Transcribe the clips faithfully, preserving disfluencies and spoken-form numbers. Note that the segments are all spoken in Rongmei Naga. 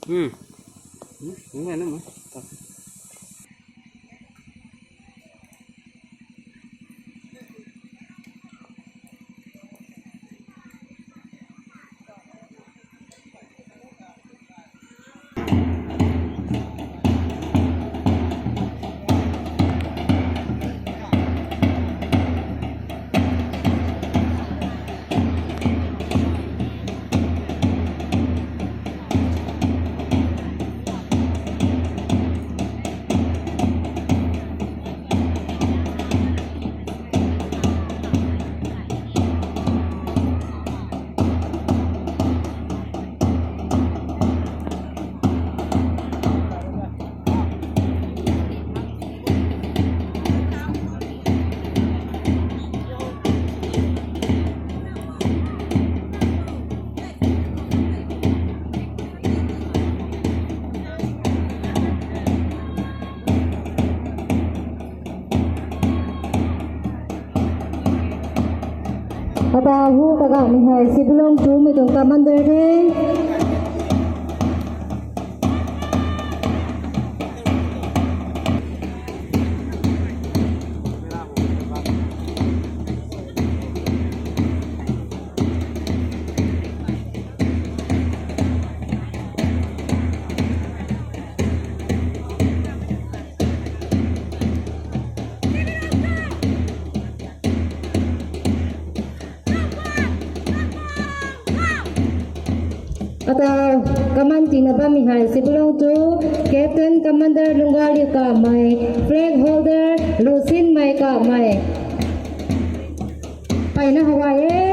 Hmm. Hmm, đúng rồi, đúng rồi. Ata hu taga mi hei Sibilong tumei tuang commander the. Ata kaman tina bammei hei Sibilong tu, Captain Commander Lungga Liu Kamei, Flag Holder Lusinmei Kamei. Mpeyna hawai e.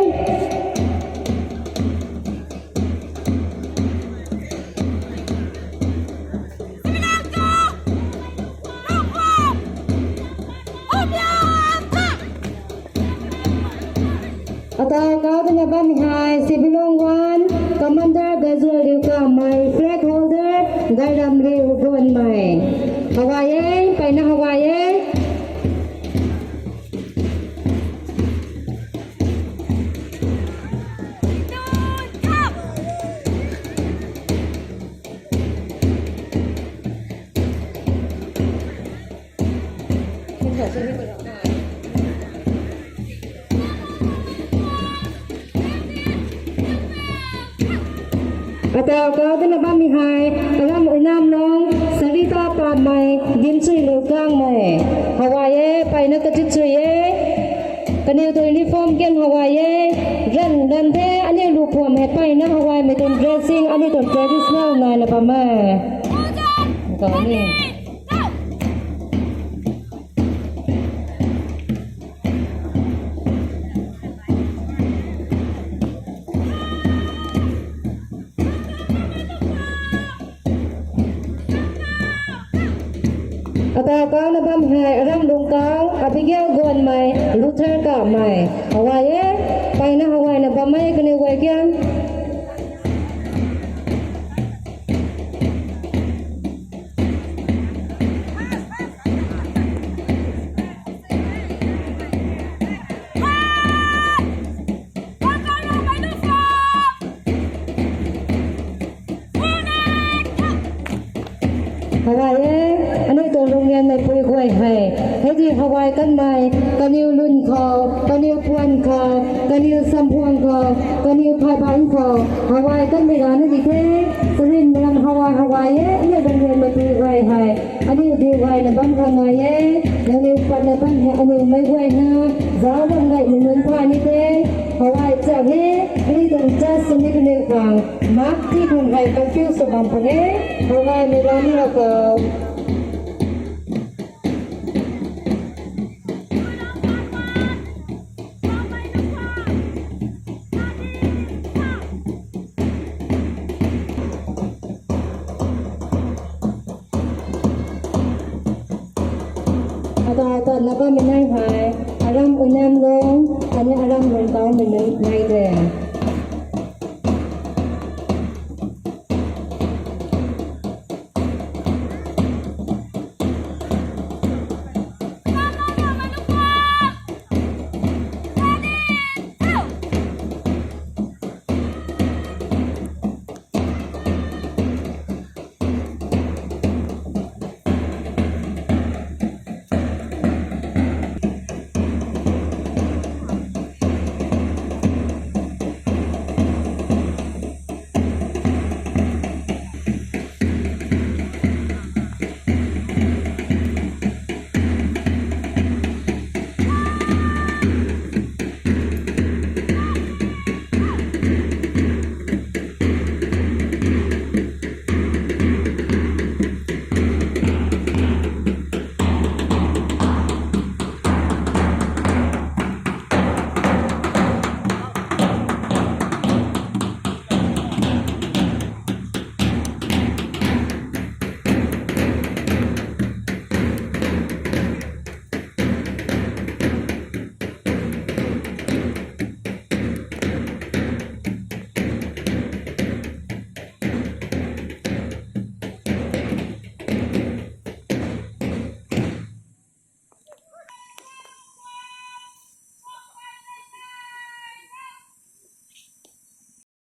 Ata kau tina bammei hei Sibilong one, Commander Gazual Liu Kamei, Flag Holder Gairam Liu Gonmei. Hawai e, mpeyna hawai e. Ata kau tina bammei hei, Aram Uinam Long, Sarita Pamei, Dimsui Liu Kangmei. Hawai e, mpeyna kachut sui e. Kaniw tuang uniform kan hawai e. Ran ran the, aniu lu phuam hei mpeyna hawaimei tuang dressing, aniu tuang traditional naina bam e. Kau ni. Ata kau na bam hei Aram Lungkau, Abigail Gonmei, Luther Kamei. Hawai e, mpeyna hawaina bam e kaniw guay kiang. Hawai e, aniu tuang lungnianmei pui guay hei. Hei di hawai kanmei, kaniw lun khou, kaniw puan khou, kaniw sampuan khou, kaniw phaiban khou, hawai kanmei rana di the, karin ram hawai hawai e, aniu lungnianmei pui guay hei. Aniu di guayna bam khang nai e, nangniw patna bam hei aniu mei guayna, zauc bam gay nunc pha ni the, hawai chau he, aniu tuang church sini kaniw khang, mak ti khang hei confuse sw bam pang e, hawai mei rana ni ra khou. Ata ata na bammei nai hei, Aram Uinam Long, aniu Aram Lungkau mei nai de.